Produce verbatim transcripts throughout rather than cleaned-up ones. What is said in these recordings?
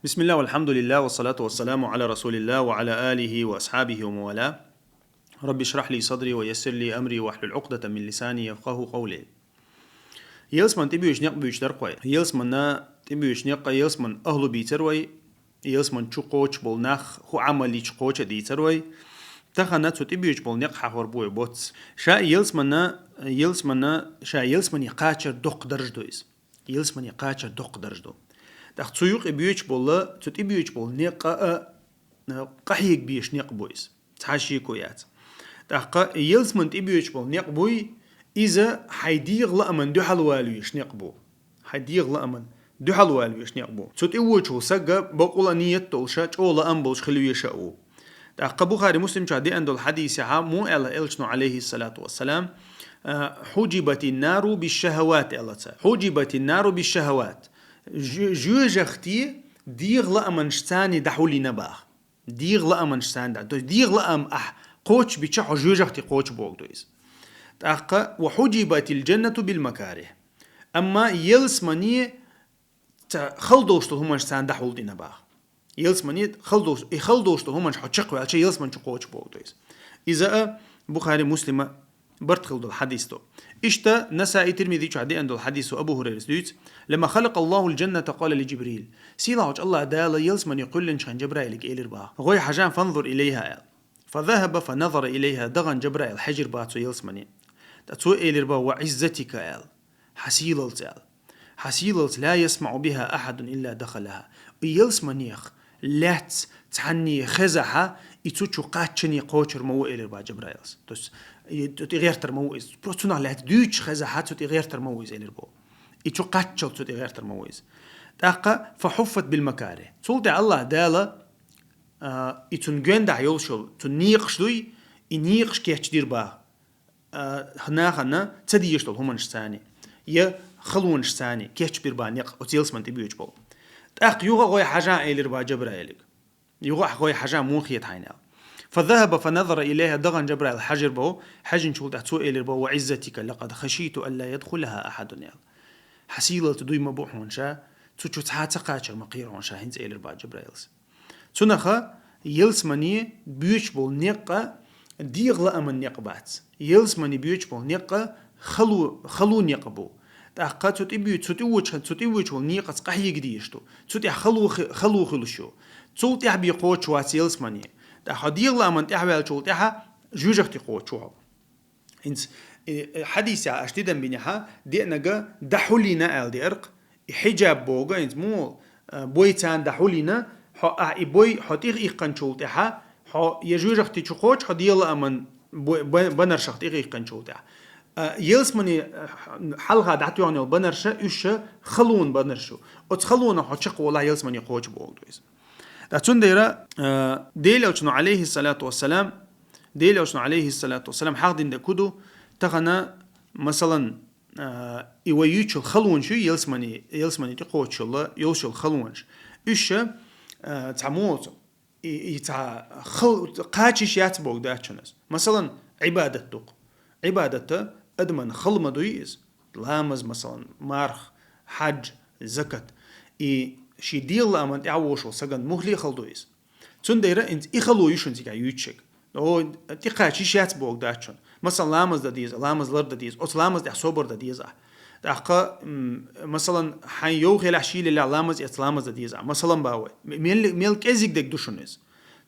بسم الله والحمد لله والصلاة والسلام على رسول الله وعلى آله وأصحابه ومن والاه. رب اشرح لي صدري ويسر لي أمري واحلل عقدة من لساني يفقهوا قولي. Ялсман тӀебоьчу некъ буьйцуш дара-кх вай. Ялсмана тӀебоьчу некъа ялсман ахӀлу бийцар вай. Ялсман чу кхочуш болу нах хӀун Ӏамал йича кхочуш а дийцар вай. Тахана цу тӀебоьчу болу некъ хьахор бу вай боцца. Ша ялсмана, ялсмана, ша ялсмане кхачар доккха дарж ду иза. Ялсмане кхачар доккха дарж ду. ТӀаккха цу юкъе боьчу болу, цу тӀебоьчу болу некъа а, а, къахьега безаш некъ бу иза. Цхьа шеко яц. ТӀаккха ялсман тӀебоьчу болу некъ буй, иза хьайн дегӀан лааман дуьхьал вала везаш некъ бу. Хьайн дегӀан лааман дуьхьал вала везаш некъ бу. Цу тӀе воьдуш волу саг бакъволу а ният долуш а, чӀогӀа лаам болуш хила везаш а ву. ТӀаккха Бухари, Муслим чохь деана долу хьадисехь муха аьлла элчано, алейхиссалату вассалам, а, «Хьуджибатин нару бишшахават», аьлла цара. «Хьуджибатин нару бишшахават». Жо-, жоьжахати дегӀан лааманашца дӀахьулйина боху. ДегӀан лааманашца дӀа-, то есть дегӀан лаам ахь кхочуш бича, хьо жоьжахати кхочуш боху ду иза. ТӀаккха «Ва хьуджибатил джаннату бил макарих». Амма ялсмани ца хала долуш долу хӀуманашца дӀахьулдина боху. Ялсмани хала долуш, и хала долуш долу хӀуманаш хьо чекхваьлча, ялсмани чу кхочуш боху ду иза. Иза а Бухари, Муслима барт хила долу хьадис ду. Иштта Насаи, Тирмизи чохь деана долу хьадис ду, Абу Хурайрас дуьйцу: «Лама халакъа Аллахул джанната, къала ли Джибрил». Сийлахьчу Аллах Дала ялсмани кхоьллинчхьан Джабраилга элира боху: «Гой хьажа, фанзур илейха», аьлла. «Фазахаба фаназара илейха», дахана Джабраил хьаьжира боху цу ялсмани. ТӀаккха цо элира боху: «Ва иззатика», аьлла. «Хьан сийлалца», аьлла. «Хьан сийлалца, ла ясмаӀу биха ахьадун илла дахалаха». И ялсманех лаьцна цхьанне хезахь, и цу чу кхаччане кхочур ма ву, элира боху Джабраилас. То есть, и цу тӀе гӀертар ма ву иза. Просто цунах лаьцна дуьйцуш хезахь, цу тӀе гӀертар ма ву иза, элира боху. И чу кхаччалц цу тӀе гӀертар ма ву иза. ТӀаккха «фа хьуффат бил макарих». Цул тӀаьхьа Аллах Дала, а, и цунна гондахь йолуш йолу, цунна некъаш дуй, и некъаш кечдира боху. А, нахана ца дезаш долу хӀуманашца, я халонашца кечбира боху некъ оцу ялсмани тӀебоьчу болу. ТӀаккха юха а гӀой хьажа, элира боху Джабраилга. Юха а гӀой хьажа, муха хета хьайна, аьлла. «Фазахаба фаназара илейха», дахана Джабраил хьаьжира боху, хьаьжначул тӀаьхьа цо элира боху: «Ва иззатика, лакъад хашийту алла ядхулаха ахьадун», аьлла. «Хьан сийлалца дуй ма бу хьуна ша, цу чу цхьа а ца кхачар ма кхийра хьуна ша хӀинца», элира боху Джабраилас. Цунаха ялсмани боьчу болу некъа дегӀан лааман некъ бац. Ялсмани боьчу болу некъа хало, хало некъ бу. ТӀаккха цу тӀе буьйцу, цу тӀе вочу, цу тӀе вочу волу некъаца къахьега дезаш ду. Цу тӀехь хало хи-, хало хуьлуш ю. Цул тӀаьхьа бен кхочуш вац ялсмани. ТӀаккха хьо дегӀан лааман тӀехь ваьллачул тӀаьхьа жоьжахати кхочуш ву хьо. ХӀинца, э, э, хьадисехь аша тидам бинехь, деанага дӀахьулйина аьлла деара-кх, и хьиджаб боху, хӀинца муха, э, бой царна дӀахьулйина, хьо, ахь и бой хьо тӀехъиккханчул тӀаьхьа, хьо я жоьжахати чу кхочу, хьо дегӀан лааман бой, ба-, банаршах тӀехъиккханчул тӀаьхьа. Э, ялсмани, э, хьалха дӀатоьхна йолу банарша, уьш ша халон банарш ю. Оцу халонах хьо чекхволахь, ялсмани кхочуш боху ду иза. Ткъа цундела, э, Делан Элчано, алейхиссалату вассалам, Делан Элчано, алейхиссалату вассалам, хьахдина дерг хӀун ду, тахана, масалан, э, и вай юьйцуш йолу халонаш ю, ялсмани, ялсмани тӀе кхочуш йолу, йолуш йолу халонаш. Уьш ша, э, цхьа моцу, и, и цхьа хал-, кхача йиш яц боху дац шуна иза. Масалан, Ӏибадат ду-кх. Ӏибадат адаман хала ма дуй иза. Ламаз, масалан, марха, хьаьж, закат. И шен дегӀан лааман тӀехь вошалла саган мухӀле хала ду иза. Цундела хӀинца и хало ю шуна цигахь юьйцуш ерг. О, тӀекхача йиш яц боху дац шуна. Масалан, ламаз дан деза, ламаз лардан деза, оцу ламаз тӀехь собар дан деза ахь. ТӀаккха, м, масалан, хьайн йовхалехь, шийлелехь ламаз эцна ламаз дан деза ахь. Масалан, боху вай. М-, мел, мел кӀезиг дерг ду шуна иза.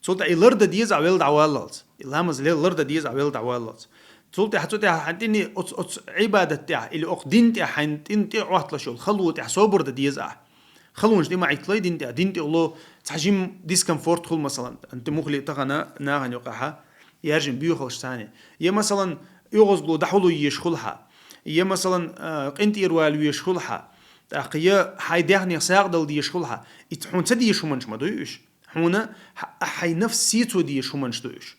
Цул тӀаьхьа и лардан деза ахь велла дӀаваллалц. И ламаз ле-, лардан деза ахь велла дӀаваллалц. Цул тӀаьхьа, цул тӀаьхьа хьан тӀе оцу, оцу Ӏибадат тӀехь или оцу дин тӀехь хьайн тӀе, тӀе Ӏотталуш йолу хало тӀехь собар дан деза ахь. Халонаш тӀе ма Ӏитталой дин тӀехь. Дин тӀе улло цхьа жима дискомфорт хуьлу, масалан, хӀинца мухӀле тахана нахана юкъахь яьржина боьхалш царна. Я, масалан, оьгӀазло дӀахьулъе езаш хуьлу хьан. Я, масалан, а, къинтӀера вала везаш хуьлу хьан. ТӀаккха я хьайн даьхнех сагӀа дала дезаш хуьлу хьан. И хьуна ца дезаш хӀуманаш ма дуй уьш. Хьуна хьа-, хьайн нафс сецо дезаш хӀуманаш ду уьш.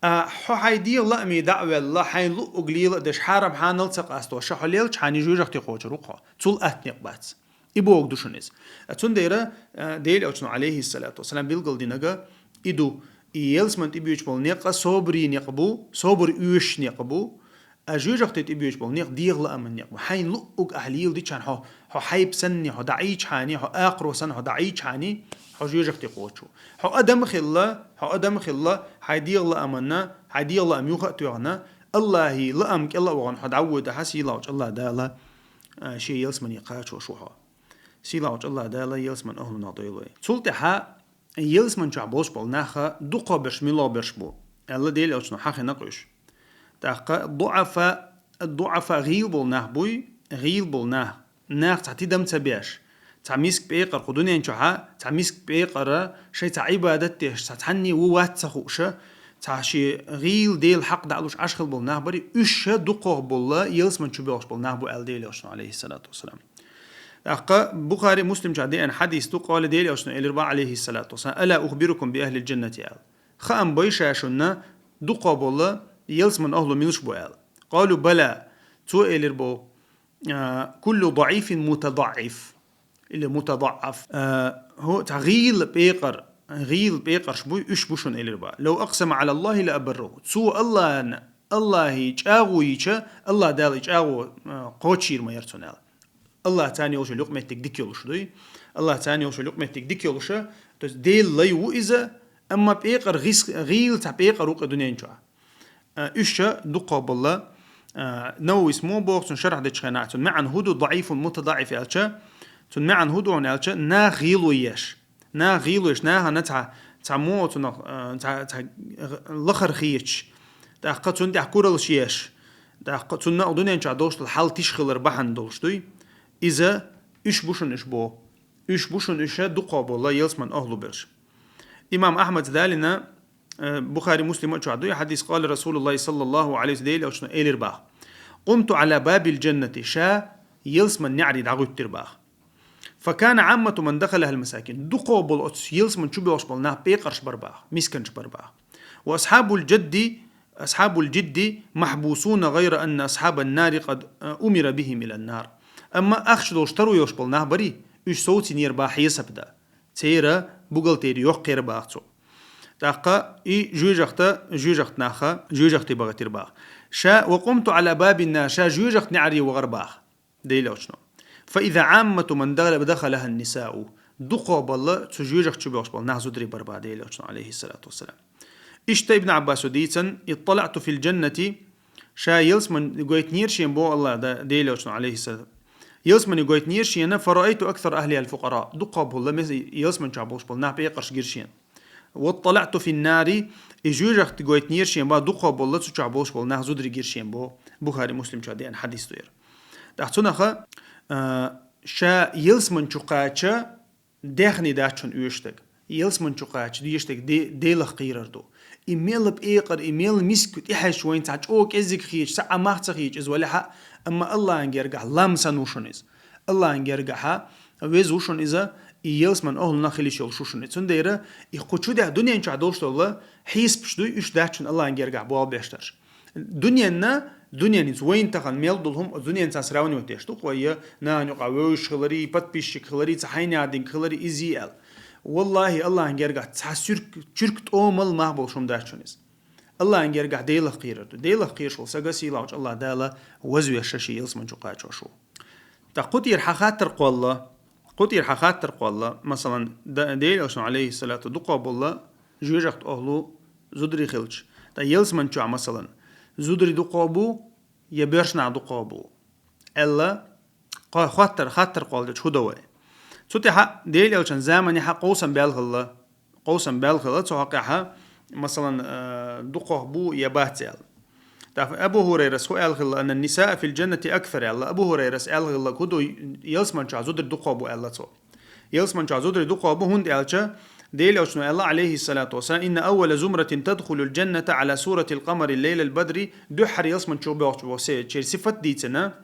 А, хьо хьайн дегӀан лааме дӀа а ваьлла, хьайна луъург лела а деш, хьарам-хьанал ца къастош, хьо лелча, хьан жоьжахати кхочур ву-кх хьо. Цул атта некъ бац. И боху ду шуна иза. А, цундела, а, Делан Элчано, алейхиссалату вассалам, билгалдинарг и ду. И ялсмани тӀебоьчу болу некъ собаре некъ бу, собар оьшуш некъ бу. А жоьжахати тӀебоьчу болу некъ дегӀан лааман некъ бу. Хьайна луъург ахь леладича, хьо Хьо хьайба санна, хьо дӀаийчхьани, хьо акхаро санна, хьо дӀаийчхьани, хьо жоьжахате кхочу. Хьо адам хилла, хьо адам хилла, хьай дегӀа лааманна, хьай дегӀа лаам юха а тоьхна, Аллахьи лаам кӀел а вахана хьо дӀавода хьа, сийлахьчу Аллахь Дала, а, шен ялсамане кхачош ву хьо. Сийлахьчу Аллахь Дала ялсаман охӀлунах дойла вай. Цул тӀаьхьа ялсаман чохь болуш болу нах дукхахберш, муьлхахберш бу, аьлла, Делан Элчано хьахийна кхуьш. ТӀаккха дуӀафа, дуӀафа гӀийла болу нах буй, гӀийла болу нах. Нах цхьа тидам ца беш, цхьа миска пекъар кху дуьнен чохьа, цхьа миска пекъара шайн цхьа Ӏибадат деш, цхьа цхьанний ву вац ца хууша, цхьа шен гӀийла Делан хьакъ дӀа а луш Ӏаш хила болу нах барий, уьш ша дукхах болла, ялсаман чу боьлхуш болу нах бу аьлла Делан Элчано, алейхиссалату вассалам. ТӀаккха Бухари, Муслим чохь деана хьадис ду, къала Делан Элчано элира бах, алейхиссалату вассалам: «Ала ухбирукум би ахлил джаннати», аьлла. Хаам бай ша шуна, дукхах болла, ялсаман ахлу милш бу аьлла. Къалу бала, цо элира бо, а, куллу даифин мутадаиф, или мутадааф. А, хӀу, цхьа гӀийла пекъар, гӀийла пекъарш буй, уьш бу шуна элира бах. Лав аксама ала Аллахи ла абарру. Цо Аллахьна, Аллахьи чӀагӀо йича, Аллахь Дала и чӀагӀо, а, кхочийр ма яр цунна аьлла. Аллахь царна йолуш юкъаметтиг дика йолуш дуй. Аллахь царна йолуш юкъаметтиг дика йолуша, то есть Делан лай ву иза, амма пекъар гӀис-, гӀийла цхьа пекъар ву кху дуьнен чохь. А, уьш ша дукхах болла, а, Нававис мо боху цунна шархь дечу хенахь, цунна маьӀна хӀу ду, даифун мутадаиф аьлча, цунна маьӀна хӀу ду хьуна аьлча, нах гӀийла еш. Нах гӀийла еш, нахана цхьа, цхьа мо цунах, а, цхьа, цхьа лахара хеташ. ТӀаккха цунна тӀехь кураллаш еш. ТӀаккха цунна а дуьнен чохь долуш долу хьал тиша хилар бахьана долуш дуй. Иза уьш бу шуна уьш бо. Уьш бу шуна уьш ша дукхах болла, ялсаман ахлу берш. Имам Ахьмад далина, э, Бухари, Муслима чохь дуй хьадис, къала Расулуллахи саллаллаху алейхи ва саллям, Делан Элчано элира бах: «Къумту ала бабил джаннати», ша ялсаман неӀаре дӀагӀуьттира бах. «Факана Ӏаммату ман дахалахал масакин». Дукхах болу оцу ялсаман чу боьлхуш болу нах пекъарш бар бах, мисканаш бар бах. «Ва асхьабул джадди, асхьабул джидди махьбусуна, гайра анна асхьабан нари къад, а, умира бихим илан нар». Амма ахча долуш таро йолуш болу нах барий, уьш совцийнера бах хьесап дан. Церан бухгалтери йоккхера бах цо. ТӀаккха и жоьжахта, жоьжахта наха, жоьжахте бахийтира бах. Ша, «ва къумту ала бабин нар», ша жоьжахта неӀаре вахара бах. Делан Элчано. «Фа иза Ӏаммату ман дахала-, дахалахан нисау». Дукхах балла, цу жоьжахта чу боьлхуш болу нах зударий бар бах Делан Элчано, алейхиссалату вассалам. Иштта Ибн Ӏаббасо дийцан: «Итталаъту фил джаннати», ша ялсаман гойтинера шена бо Аллахь да-, Делан Элчано, алейхиссалам. Ялсамане гойтинера шена, «фараайту аксара ахлихал фукъара». Дукхах болла, мес-, ялсаман чохь болуш болу нах пекъарш гира шена. «Ватталаъту фин нари», и жоьжахта гойтинера шена бах, дукхах болла, цу чохь болуш болу нах зударий гира шена бо. Бухари, Муслим чохь деана хьадис ду яра. ТӀаккха цунаха, а, ша ялсаман чу кхача, дехний дац шуна оьшург. Ялсаман чу кхача, дешург де-, Делах кхерар ду. И мел пекъар, и мел миска тӀехьаьжча вайна цхьа чӀогӀа кӀеззиг хеташ, цхьа а мах ца хеташ иза валахь а, амма Аллахьан гергахь лам санна ву шуна иза. Аллахьан гергахьа веза ву шуна иза, и ялсаман охӀлунах хила йиш йолуш ву шуна. Цундела и кху чу тӀехь дуьнен чохь долуш долу хьесапаш дуй, уьш дац шуна Аллахьан гергахь болх беш дарш. Дуьненна, дуьненца вайна тахана мел долу хӀума, дуьненца сравнивать деш ду-кх вай, я нахана юкъахь вевзаш хиларий, подписчик хиларий, цхьа хьайна яздинг хиларий, изий аьлла. Валлахьи, Аллахьан гергахь цхьа суьрк-, чуьрк тӀомал мах болуш хӀума дац шуна иза. Аллахьан гергахь Делах кхерар ду. Делах кхераш волу сага сийлахьчу Аллахь Дала вазвеш ша шен ялсаман чу кхачош ву. ТӀаккха кху тӀера хьан хаттар кхолла? Кху тӀера хьан хаттар кхолла? Масалан, да-, Делан Элчано, алейхиссалату, дукхах болла жоьжахта охӀлу зударий хилча. ТӀа ялсаман чохь, масалан, зударий дукхах бу, я боьрша нах дукхах бу? Аьлла, кхо-, хаттар, хаттар кхолла дечу хӀу до вай. Цу тӀехьа Делан Элчан заманехьа къовсам баьлла хилла. Къовсам баьлла хилла, цу хьокъехьа, масалан, э, дукхах бу я бац аьлла. ТӀаккха Абу ХӀурайрас хӀу аьлла хилла, «Анна нисаа фил джаннати аксар», аьлла. Абу ХӀурайрас аьлла хилла, хӀу ду, ялсаман чохь зударий дукхах бу аьлла цо. Ялсаман чохь зударий дукхах бу, хӀунда аьлча, Делан Элчано аьлла, алейхиссалату вассалам: «Инна аввала зумратин тадхулул джанната ала суратил къамари лейлал бадри», дуьххьара ялсаман чу боьлхуш болу се-, чер сифат дийцина,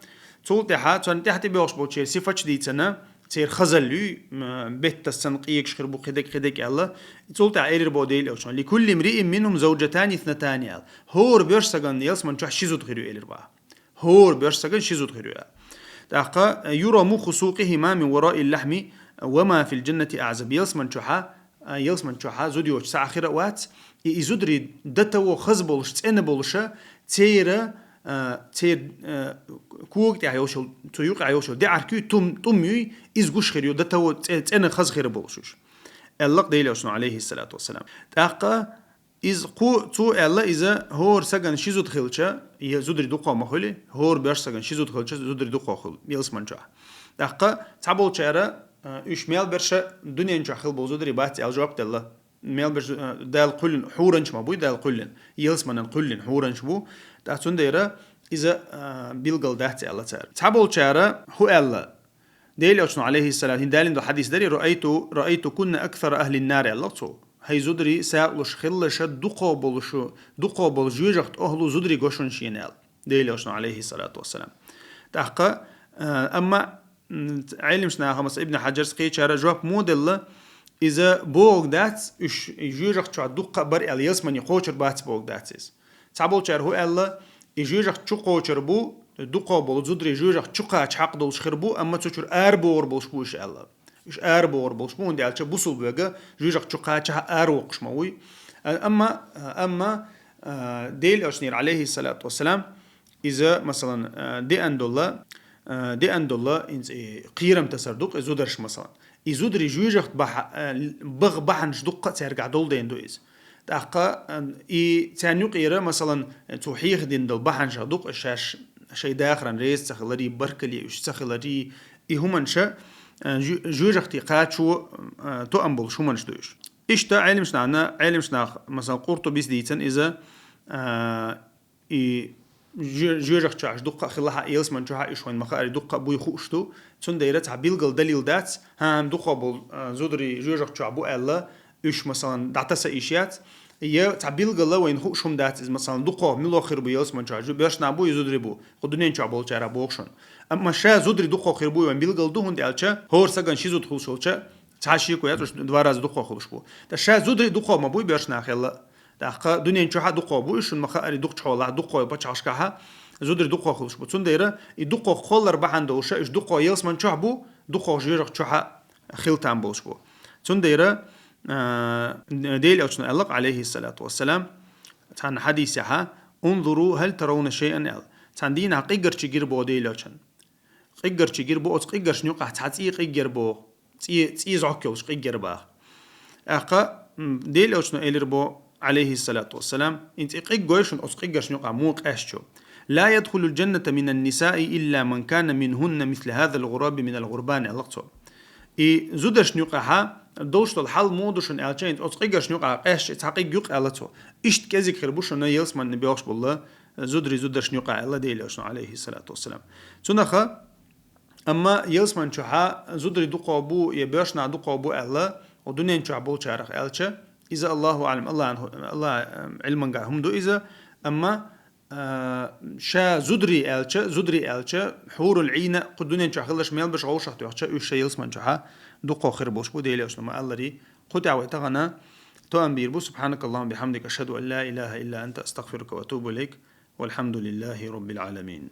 цул тӀаьхьа, царна тӀаьхьа тӀе боьлхуш болу чер сифаташ дийцина, церан хазалла юй, м, беттас санна къегаш хир бу кхидерг, кхидерг аьлла. Цул тӀаьхьа элира бо Делан Элчано: «Ликулли мриин минхум завджатани иснатани», аьлла. ХӀора боьрша сагана ялсаман чохь ши зуда хир ю элира бах. ХӀора боьрша сагана ши зуда хир ю аьлла. ТӀаккха: «Юра мухху сукъихима мин вараил лахми ва ма фил джаннати аъзаб». Ялсаман чохьа, а, ялсаман чохьа зуда йоцуш цхьа а хир а вац, и, и зударий дата во хаза болуш, цӀена болуша, церан а, цер, а, кога тӀехь йолчул, цу юкъа йолчул даьӀарг юй, тум, тум юй, из гуш хир ю, до того цӀе-, цӀена хаза хир болуш уж. Аьлла-кх Делан Элчано, алейхиссалату вассалам. ТӀаккха из кху-, цо аьлла, иза хӀора сагана ши зуда хилча, е зударий дукхо ма хуьлий, хӀора боьрша сагана ши зуда хилча, зударий дукхо хуьлу ялсамани чохь. ТӀаккха цхьаболчара, а, уьш мел берш дуьнен чохь хила болу зударий бац аьлла жоп делла. Мел берш, а, Дала кхоьллина хьуранча ма буй, Дала кхоьллина, ялсаманин кхоьллина хьуранча бу. ТӀаккха цундела иза, а, билгал дац аьлла цара. Цхьаболчара хӀу аьлла, Делан Элчано, алейхиссалам, хӀинца далийна долу хьадис дарий: «Раайту, раайту кунна аксара ахлин нар», аьлла цо. «Хьайн зударий сагӀа луш хилалаш дукхо болуш, дукхо болу жоьжахатин охьалу зударий го шуна шена», аьлла Делан Элчано, алейхиссалату вассалам. ТӀаккха, а, амма, м, Ӏелимаш наха, масала, Ибн Хьаджарс, кхечара жоп мо делла, иза бохург дац, уьш жоьжахати чохь дуккха а бара аьлла, ялсамани кхочур бац бохург дац иза. Цхьаболчара хӀу аьлла, и жоьжахати чу кхочур бу, дукхо болу зударий жоьжахати чу кхача хьакъ долуш хир бу, амма цу чуьра арабохур болуш бу уьш аьлла. Уьш арабохур болуш бу, хӀунда аьлча бусулба верг жоьжахати чу кхача а аравоккхуш ма вуй. А, амма, а, амма, а, Делан Элчанера, алейхиссалату вассалам, иза, масалан, а, деана долла, а, деана долла, инца и кхерам тасар ду-кх и зударш, масалан. И зударий жоьжахати баха-, а, баха бахьанаш дуккха а цаьргахь долу дела ду иза. ТӀаккха, а, и царна юкъера, масалан, цо хьехадина долу бахьанаш ду-кх, шаьш шайн дахаран реза ца хиларе, баркалле уьш ца хиларе, и хӀуманаш, а, жо-, жоьжахати кхачо, а, тоам болуш хӀуманаш ду уьш. Иштта Ӏелимаш нахана, Ӏелимаш нах, масалан, Къуртубис дийцина иза, а, и жо-, жоьжахати чохь дуккха а хилахь а, ялсамани чохь а уьш вайн ма-хаара дуккха а буй хууш ду, цундела цхьа билггал далил дац, хӀан, дукхо болу, а, зударий жоьжахати чохь бу аьлла, уьш, масалан, дӀатаса йиш яц. Я цхьа билггал вайна хууш хӀума дац иза, масалан, дукхох мила хир бу ялсамани чохь, жо-, боьрша нах бу, я зударий бу, кху дуьнен чохь болчара боху шуна. Амма ша зударий дукхох хир бу вайн билггал ду, хӀунда аьлча хӀора сагана ши зуда хуьлуш волча, цхьа шеко яц, уьш два раза дукхох хуьлуш бу. Ткъа ша зударий дукхох ма буй боьрша нахал. ТӀаккха дуьнен чохь а дукхох бу уьш, шуна ма-хаара, дукхачу хьолахь, дукхох пачхьалкхашкахь а зударий дукхох хуьлуш бу. Цундела и дукхох кхоллар бахьана долуш, уьш дукхох ялсамани чохь бу, дукхох жоьжахати чохь а хила там болуш бу. Цундела, а, Делан Элчано аьлла-кх, алейхиссалату вассалам, цхьана хьадисехь: «Унзуру хьал таравна шайъан», аьлла. Цхьана дийнахь къиггарчий гира боху Делан Элчано. Къиггарчий гира боху, оцу къиггаршна юкъахь цхьа цӀий къиггар боху. ЦӀий, цӀий зӀок йолуш къиггар боху. ТӀаккха, м, Делан Элчано элира боху, алейхиссалату вассалам, инца и къиг гой шуна оцу къиггаршна юкъахь муха къаьстачо. «Ла ядхулул джанната минан нисаи илла ман кана минхунна мисла хазал гӀураби минал гӀурбани», аьлла-кх цо. И зударшна юкъахь долуш долу хьал муха ду шуна аьлча, инца оцу къиггаршна юкъахь къаьсташ цхьа къиг ю-кх аьлла цо. Иштта кӀезиг хир бу шуна ялсамани боьлхуш болу зударий зударшна юкъахь аьлла Делан Элчано, алейхиссалату вассалам. Цунаха, амма ялсамани чохь зударий дукхох бу я боьрша нах дукхох бу аьлла, оцу дуьнен чохь болчарах аьлча, иза, Аллаху аӀлам, Аллахьан, Аллахьан, эм, Ӏилманга хӀума ду иза, амма, а, ша зударий аьлча, зударий аьлча, хьурул Ӏийна, кху дуьнен чохь хиларш мел берш вовшах тоьхча, уьш ша ялсамани чохь дукхох хир болуш бу, Делан Элчано ма-аллара. Кху тӀехь вай тахана тоам бийр бу. Субханакаллахумма бихамдика, ашхаду ан ла илаха илла анта, астагфирука ва атубу илайк. Валхамдулиллахи раббил аламин.